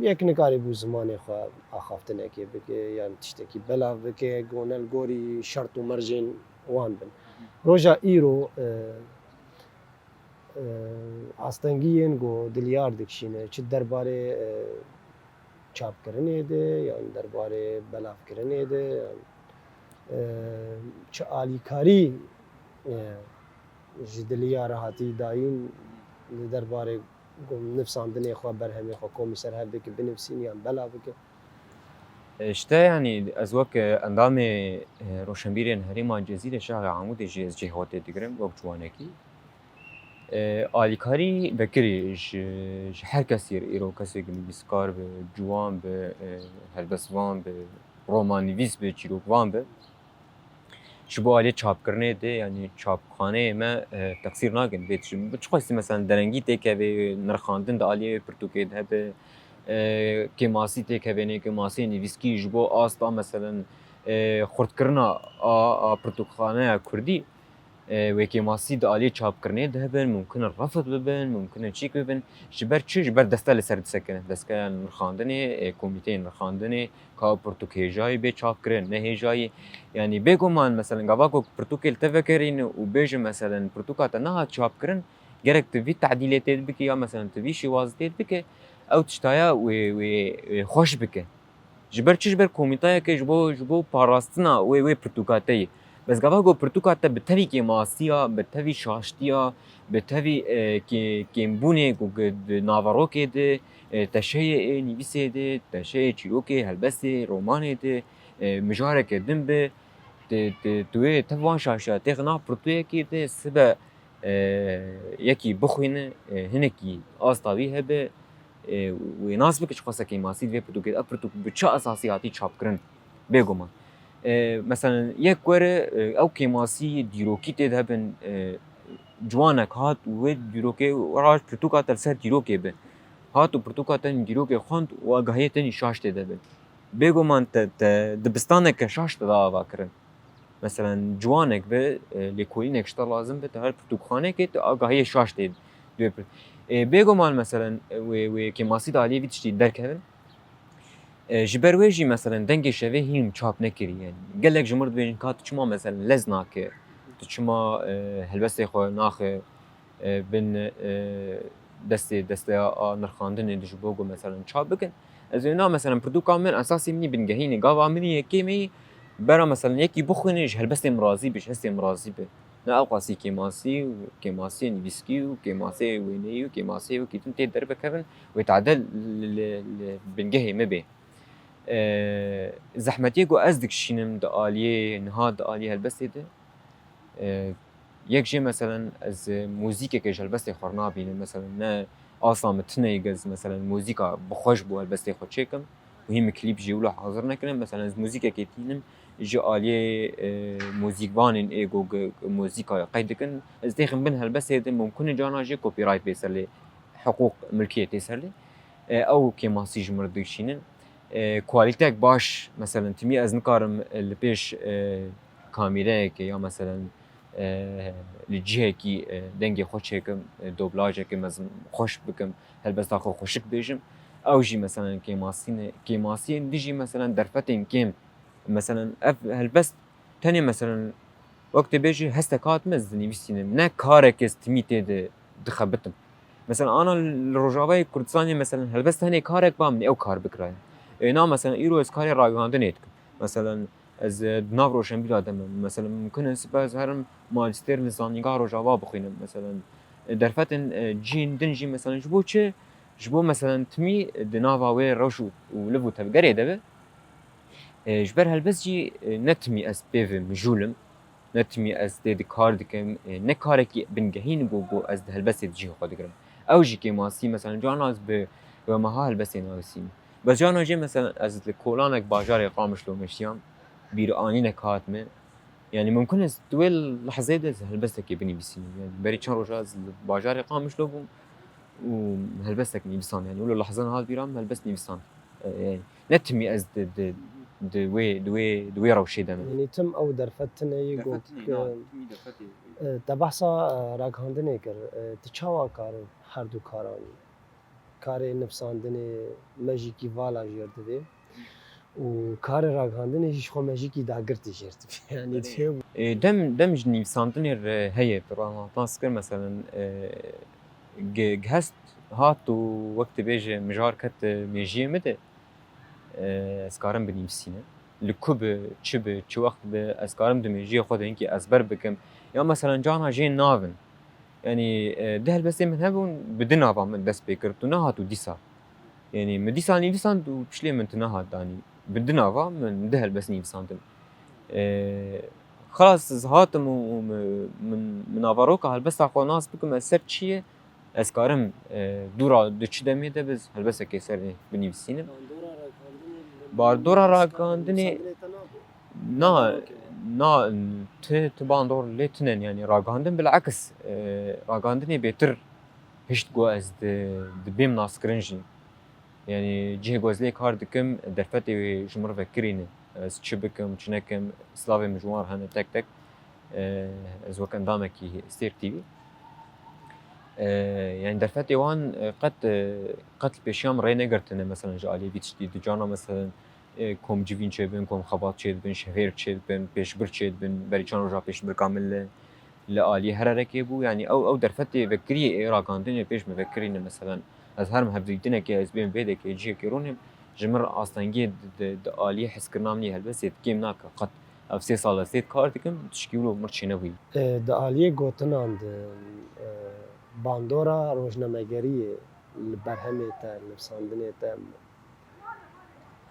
yek nikarîbû zimanê xwe axaftinekê bike, yan tiştekî belav bike, ku ne li gorî şert û mercên wan bin. Roja îro, e, e, astengiyên ku Dilyar dikişîne, çi derbarê, e, çapkirinê de, yan derbarê belavkirinê de, yan, e, çi alîkarî, e, ji Dilyar hatî dayîn li derbarê nivsandinê xwe, berhemê xwe komî ser hev bike, binivîsîn yan belav bike. E, ji te, yanî ez wek, e, endamê, e, Roşenbîrên Herêma Cezîrê Şaxê Amûdê jî ez cihê xwe tê digirim wek ciwanekî. E, alîkarî vekirî ji, ji her kesî re, îro kesê ku nivîskar be, ciwan be, e, helbestvan be, romannivîs be, çîrokvan be. Ji bo aliyê çapkirinê de, yanî çapxaneyê me, e, teqsîr nakin. Bê tu ji, bi çi xwestî, mesela derengî têkeve, nirxandin di aliyê pirtûkê de hebe, e, kêmasî têkevênê, kêmasiyê nivîskî ji bo asta, meselen, e, xurtkirina a, a pirtûkxaneya kurdî, e, wê kêmasî di aliyê çapkirinê de hebin, mumkin in refd bibin, mumkin in çîk bibin. Ji ber çi? Ji ber deste li ser disekine. Desteya nirxandinê, e, komîteyên nirxandinê, ka ew pirtûk hêjayî bê çapkirin, ne hêjayî. Yanî bêguman, meselen, gava ku pirtûkê li te vegerîne û bêje, meselen, pirtûka te nehat çapkirin, gerek tu vî tedîlê tê bike ya, meselen, tu vî şêwazî tê bike, ew tiştaya wê, wê, wê xweş bike. Ji ber çi? Ji ber komîtayeke ji bo, ji bo parastina wê, wê pirtûka te ye. Bes gava ku pirtûka te bi tevî kêmasiya, bi tevî şaştiya, bi tevî, e, kê-, kêmbûnê ku gi-, di naverokê de, e, teşeyê, e, nivîsê de, teşeyê çîrokê, helbestê, romanê de, e, mijareke din be, tu, tu, tu wê tev wan şaştiya têxî nav pirtûyekê de sibe, e, yekî bixwîne, e, hinekî asta wî hebe, e, wê nas bike çiqas e kêmasî di vê pirtûkê de. Ev pirtûk bi çi esasî hatî çapkirin? Bêguman. E, meselen, yek were, e, ew kêmasî dîrokî tê de hebin, e, ciwanek hat û wê dîrokê raj pirtûka te li ser dîrokê be. Hat û pirtûka te dîrokê xwend û agahiyê te nî şaş tê de be. Bêguman te, te dibistaneke şaş te da ava kirin. Meselen, ciwanek be, e, lêkolînek ji te lazim be, te her pirtûkxanekê tu agahiyê şaş tê dê pir. E, bêguman, meselen, e, wê, wê kêmasî di aliyê vî tiştî derkevin. E, ji ber wê jî, meselen, dengê şevê hîn çap nekirî. Yani, gelek ji mir dibêjin, ka tu çima, meselen, lez nake, tu çima, e, helbestê xwe naxe, e, bin, e, destê, desteya a nirxandinê de ji bo ku, meselen, çap bikin. Ez ê na, meselen, pirtûka min, esasê min î bingehîn e. Gava min î yekê me yî, bera, meselen, yekî bixwîne, ji helbestê min razî be, ji hestê min razî be. Ne ewqasî kêmasî û kêmasiyê nivîskî û kêmasiyê wêneyî û kêmasiyê wekî din tê derbekevin, wê tade li, li, li bingehê me bê. E, zehmetiyê ku ez dikişînim di aliyê niha, di aliyê helbestê de, e, yek jê, meselen, ez muzîkeke ji helbestê xwe nabînim. Meselen, ne asla min tune yek ez, meselen, muzîka bi xwe ji bo helbestê xwe çêkim û hîn min klîp jî wilo hazir nekirine. Meselen, ez muzîkekê tînim ji aliyê, e, muzîkvanên ê ku gi-, muzîkayê qeyd dikin. Ez têxim bin helbestê de, mumkin e carna jê copyright bê ser lê, hiqûq milkiyê tê ser lê. E, ew kêmasî ji mir dikişînin. E, kualîtek baş, meselen, timî ez nikarim, e, li pêş, e, kamîreyekê ya, meselen, e, li cihekî, e, dengê xwe çêkim, e, doblajeke mezin xweş bikim, helbesta xwe xweşik bêjim. Ew jî, meselen, kêmasî ne, kêmasiyên dijî, meselen, derfetên kêm. Meselen, ev helbest tenê, meselen, wek tu bêjî, hestek hat me ez dinivîsînim. Ne karek ez timî tê de dixebitim. Mesela, ana li Rojavayê Kurdistanê, mesela, helbest tenê karek ba min ew kar bikirayê. Ê, na, mesela, îro ez karê ragihandinê dikim. Mesela, ez, e, di nav roşenbîra de me. Mesela, mumkin e sibe ez herim majistêr li Zanîngeha Rojava bixwînim. Mesela, e, derfetên, e, cihên din jî, mesela, ji bo çi? Ji bo, mesela, timî di nava wê rewş û, û liv û tevgerê de be. E, ji ber helbest jî, e, ne timî ez pê ve mijûl im. Ne timî ez tê de kar dikim, e, ne karekî bingehîn bû ku ez di helbestê de cihê xwe digirim. Ew jî kêmasî, mesela, carna ez bi, bi meha helbestê nivîsînim. Bes carna jê, mesela, ez li kolanek bajarê Qamişlo meşiyam, bîranînek hat min. Yani, mumkin e ez di wê lehzeyê de ez helbestekê binivîsînim. Yani, berî çend roja ez li bajarê Qamişlo bûm û helbestek nivîsand. Yani, wilo lehzen hat bîra min, helbest nivîsand. E, yani, ne timî ez di, di, di wê, di wê, di wê rewşê de me. Yanî tim ew derfet tune yê Derfet got tune, ke, na, timî derfetê. E, te behsa, e, ragihandinê kir. E, tu çawa karin her du karan, karê nivîsandinê mejîkî vala jêr divê û karê ragihandinê jî ji xwe mejîkî dagirtî jêr divê? Yanî Belê. Çi? E, dem, dem ji nivîsandinê re heye, tu nas kir, meselen, e, ge-, gehest hat û wek tu bêje mijar ket, e, mêjiyê min de. E, ez karim binivîsînim. Li ku bi, çi bi, çi wext bi, ez karim di mêjiyê xwe de hinkî ezber bikim. Ya, meselen, carna jê navin. Yanî, e, di helbestê min hebûn, bi di nava min dest pê kir. Tu nehat û dîsa. Yanî, min dîsa nivîsand û pişlê min tu nehat danî. Bi di nava min di helbest nivîsandin. E, xelas, ez hatim û, û min, min, min naveroka helbesta xwe nas bikim, ez ser çi ye? Ez karim, e, dûra di çi demê de biz helbestekê ser binivîsînim. Bandora ragihandinê, Bandora ragihandinê, nivîsandinê te nabû? Na, Bandor kê? Na, ti, ti bandor lê tinen, yani ragihandin bilakis, e, ragihandinê bêtir hişt ku ez di, dibêm naskirin jî. Yanî cihê ku ez lê kar dikim, derfetê wê ji min re vekirîne. Ez çi bikim, çi nekim, slavê min ji wan re hene tek tek. E, ez wek endamekî Sêr T V. E, yanî derfetê wan, e, qet, e, qet li pêşiya min rê negirtine, meselen ji aliyê vî tiştî. Di carna meselen, e, kom civîn çêbin, kom xebat çêdibin, şevêr çêdibin, pêşbir çêdibin, berî çend roja pêşbirka min li, li aliyê hererekê bû. Yanî ew, ew derfetê vekiriyê ê ragandinê pêş me vekirîne, meselen ez herim hevdîtinekê, ez bêm vê dekê cihekê rûnim, ji min re astengiyê di, di, di aliyê hezkirina min yê helbestê di kêm nake qet. Ev sê sal ez lê kar dikim, tişkî wilo mir çênebûyî. E, di aliyê gotinan de, e, bandora rojnamegeriyê li berhemê te, nivsandinê te,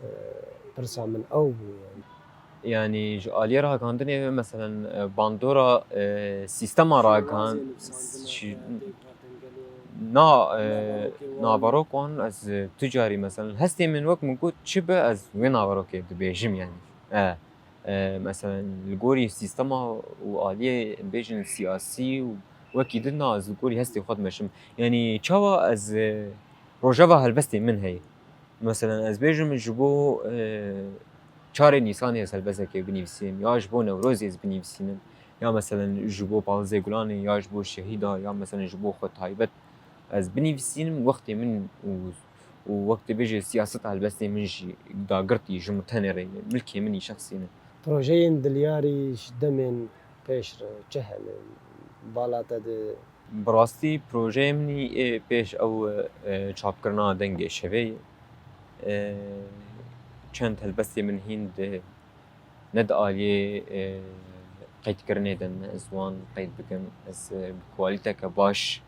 e, pirsa min ew bû, yanî. Yanî ji aliyê ragandinê ve, meselen, e, bandora, e, sîstema ragan-, şi-, na, e, naverok wan ez, e, tu carî, meselen, hestê min wek min got çi be, ez wê naverokê dibêjim, yanî. E, e, meselen, li gorî sîstema û aliyê, em bêjin, siyasî û wekî din, na, ez li gorî hestê xwe dimeşim. Yanî çawa ez, e, rojeva helbestê min heye. Meselen, ez bêjim, ji bo, e, çarê Nîsanê ez helbestekê binivîsînim, ya ji bo Newrozê ez binivîsînim, ya, meselen, ji bo Paldizê Gulanê, ya ji bo şehîda, ya, meselen, ji bo xwe taybet ez binivîsînim, wextê min û, û wek tu bêjî siyaseta helbestê min jî dagirtî ji min tenê re ye, milkê min î şexsî ne. Projeyên Dilyarî ji demên pêş re çi hene? Bala te de Bi rastî projeyê min î, ê, pêş ew, e, çapkirina Dengê Şevê ye. E, çend helbestê min hîn di, ne di aliyê, e, qeydkirinê de ne ez wan qeyd bikim. Ez, e, bi kwalîteke baş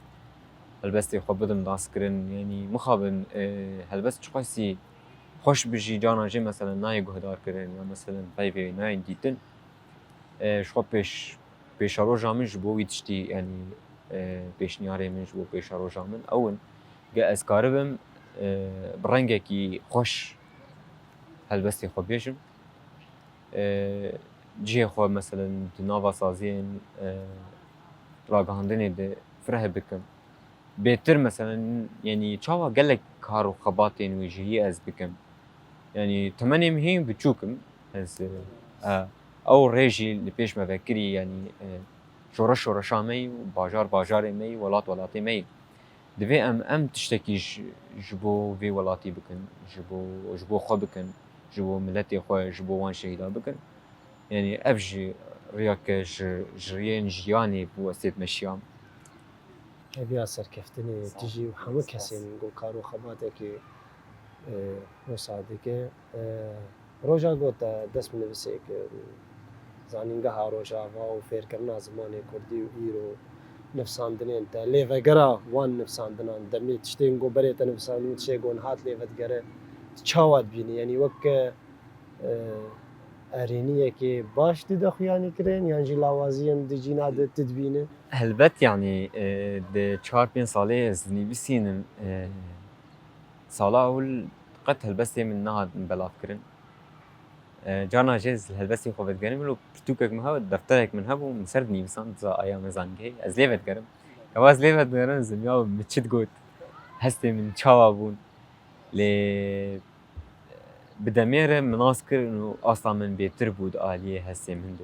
helbestê xwe bidim naskirin. Yanî mixabin, e, helbest çiqasî xweş bi jî, carna jê, meselen, nayê guhdarkirin ya, meselen, peyvê nayên dîtin. E, ji xwe pêş, pêşeroja min ji bo wî tiştî, yanî, e, pêşniyarê min ji bo pêşeroja min ew in, ge ez karibim, e, bi rengekî xweş helbestê xwe bêjim. E, cihê xwe, meselen, di nava saziyên, e, ragihandinê de fireh bikim. Bêtir, meselen, yanî çawa gelek kar û xebatên wêjeyî ez bikim. Yanî temenê min hîn biçûk im. Ez, e, e, ew rê jî li pêş me vekirî, yanî, e, şoreş şoreşa me yî û bajar bajarê me yî, welat welatê me yî. Divê em, em tiştekî ji, ji bo vê welatî bikin, ji bo, ji bo xwe bikin, ji bo miletê xwe, ji bo wan şehîda bikin. Yanî ev jî riyeke ji, ji riyên jiyanê bû, ez tê dimeşiyam. Hêviya serkeftinê tijî û hemû kesên ku kar û xebatekê, e, wisa dike. E, roja ku te dest bi nivîsê kir, zanîngeha Rojava û fêrkirina zimanê kurdî û îro nivsandinên te, lêvegera wan nivsandinan, demê tiştên ku berê te nivsandin, tiştê ku niha lêve digere, çawa dibînî? Yanî wek, e, erêniyekê baş dide xuyanîkirin yan jî lawaziyên di cîna de tu dibîne? Helbet, yanî, e, di çar pênc salê ez dinivîsînim, e, sala ewil qet helbestê min nehatin belavkirin. E, carna jê ez li helbestê xwe vedigerim, wilo pirtûkek min hebû, defterek min hebû, min ser dinivîsan, diza aya me zangehê, ez lê vedigerim. Ewa ez lê vedigerim, ez dinya min çi digot, hestê min çawa bûn. Lê bi demê re min nas kirin û asta min bêtir bû di aliyê hestê min de.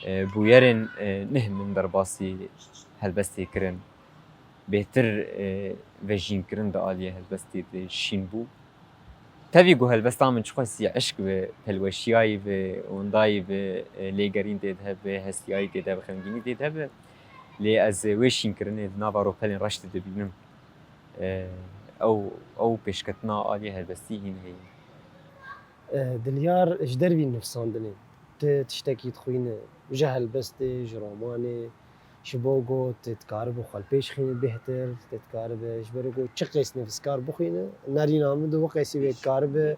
E, bûyerên, e, neh min derbasî helbestê kirin. Bêtir, e, vejînkirin di aliyê helbestê de şîn bû. Tevî ku helbesta min çiqasî eşq bi, pelweşiyayî bi, wendayî bi, e, lêgerîn tê de hebe, hestiyayî tê de hebe, xemgînî tê de hebe. Lê ez wê şînkirinê di nava ropelên reş de dibînim. E, ew, ew pêşketina aliyê helbestî hîn heye. E, Dilyar, ji dervî nivsandinê, tu tiştekî dixwîne, ji helbestê, ji romanê, ji bo ku tu dikaribe xwe li pêş xîne bêhtir, tu dikaribe ji ber ku çi qês nivîskar bixwîne, nerîna min de wê qêsî wê dikaribe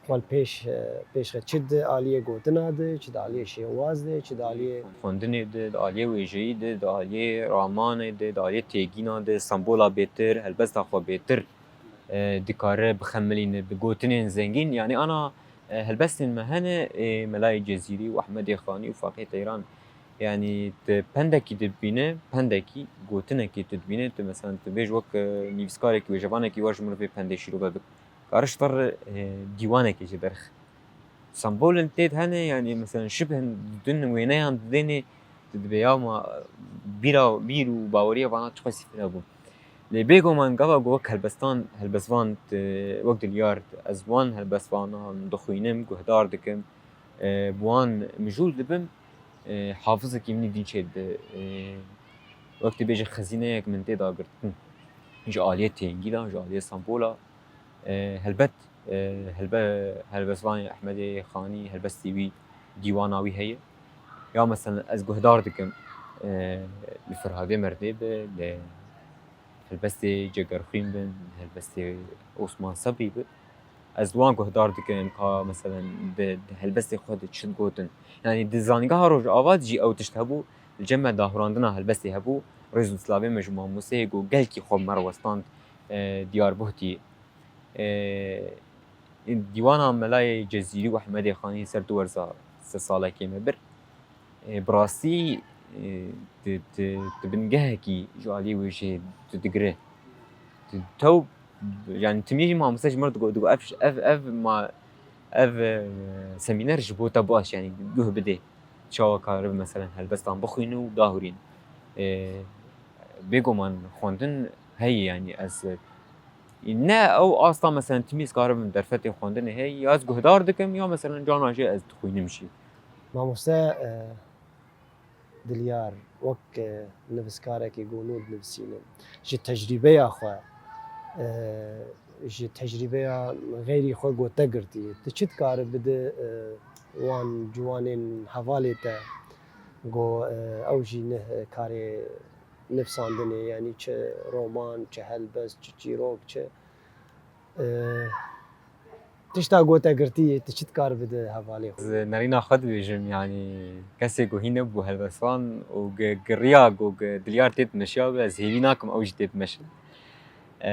xwe li pêş, e, pêş xe, çi di aliyê gotina de, çi di aliyê şêwaz de, çi di aliyê xwendinê de, di aliyê wêjeyî de, di aliyê ramanê de, di aliyê têgîna de, sembola bêtir, helbesta xwe bêtir, e, dikare bixemilîne bi gotinên zengîn. Yanî ana, e, helbestên me hene, ê Melayê Cezîrî û Ehmedê Xanî û Faqê Teyran. Yanî tu pendekî dibîne, pendekî, gotinekî tu dibîne, tu, meselen, tu bêj wek, e, nivîskarekî, wêjevanekî wer ji min re vê pendê şîrove bik. Kariş tir e, dîwanekê jî derx. Sembolin têd hene, yani mesela şibhin din wêneyan didênê, tu dibê ya ma bîra, bîr û baweriya vana çiqasî tune bû. Lê bêguman gava ku wek helbestan, helbestvan, e, wek Dilyar, ez wan helbestvanan dixwînim, guhdar dikim, e, bi wan mijûl dibim, e, hafizekî min î din çêdibe. E, wek tu bêjî xezîneyek min tê dagirtin. Ji aliyê têngî de, ji aliyê sembola. E, helbet, e, helbe-, helbestvanê Ehmedê Xanî, helbestê wî, dîwana wî heye. Ya mesela ez guhdar dikim, e, li Ferhadê Merdê be, li helbestê Cegerxwîn bin, helbestê Osman Sebrî bi. Ez wan guhdar dikim ka mesela di, di helbestê xwe de çi digotin. Yani di Zanîngeha Rojava de jî ew tişt hebû, li cem me dahurandina helbestê hebû, rêz û silavê me ji mamosteyê ku gelkî xwe bi me re westand, e, Diyarbuhtî. E, dîwana Melayê Cezîrî û Ehmedê Xanî ser du werza sê salekê me bir. E, bi rastî, e, di, di, di bingehekî ji aliyê wêjeyê tu digire. Tu tew, yani timî jî mamoste ji min re digo, digo, ev, ev, ev ma, ev, e, semîner ji bo te baş, yani guh bidê. Çawa karibe, meselen, helbestan bixwîne û dahurîne. E, bêguman xwendin heye, yani ez, e, ne ew asta, meselen, timî ez karibim derfetê xwendinê heye, ya ez guhdar dikim, ya, meselen, cana jê ez dixwînim jî. Mamoste, e, Dilyar, wek, e, nivîskarekî ku nû dinivîsîne, ji tecrîbeya xwe, e, ji tecrîbeya xeyrî xwe ku te girtiye, tu çi dikarî bide, e, wan ciwanên hevalê te ku, e, ew jî ne karê nivîsandinê, yanî çi roman, çi helbest, çi çîrok, çi, e, tişta ku te girtî, tu çi dikarî bide hevalê xwe? Ez nerîna xwe dibêjim, yanî kesê ku hîn nebû helbestvan û gi-, giriya ku gi-, Dilyar tê dimeşiya be, ez hêvî nakim ew jî tê dimeşin. E,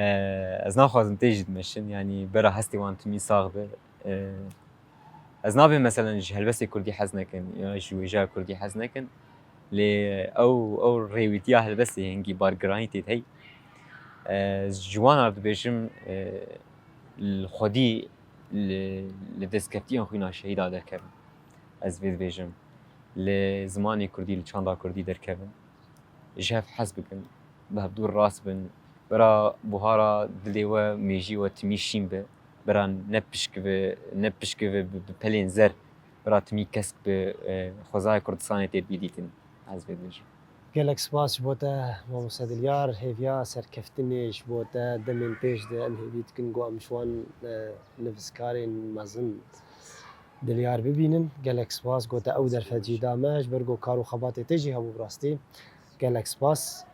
ez naxwazim tê jî dimeşin, yanî bera hestê wan timî sax be. E, ez nabêm, meselen, ji helbestê kurdî hez nekin ya ji wêjeya kurdî hez nekin. Lê ew, ew rêwîtiya helbestê hingî bargiranî tê de hey. E, ji wan re dibêjim, e, li xwedî li, li destkeftiyên xwîna şehîda derkevin. Ez vê dibêjim. Li zimanê kurdî, li çanda kurdî derkevin. Ji hev hez bikin. Bi hevdû rast bin. Bira buhara dilê we, mêjî we timî şîn be. Bira ne pişkive, ne pişkive bi, bi pelên zer. Bira timî kesk bi, e, xwezayê Kurdistanê tê bî dîtin. Ez vê dibêjim. Gelek spas ji bo te, Mamoste Dilyar. Hêviya serkeftinê ji bo te demên pêş de em hêvî dikin ku em ji wan, e, nivîskarên mezin Dilyar bibînin. Gelek spas ku te ew derfet jî da me, ji ber ku kar û xebatê te jî hebû bi rastî. Gelek spas.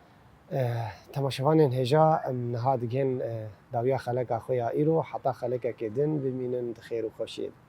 E, temaşevanên hêja, em niha digihên, e, dawiya xeleka xwe ya îro, heta xelekekê din bimînin di xêr û xweşiyê de.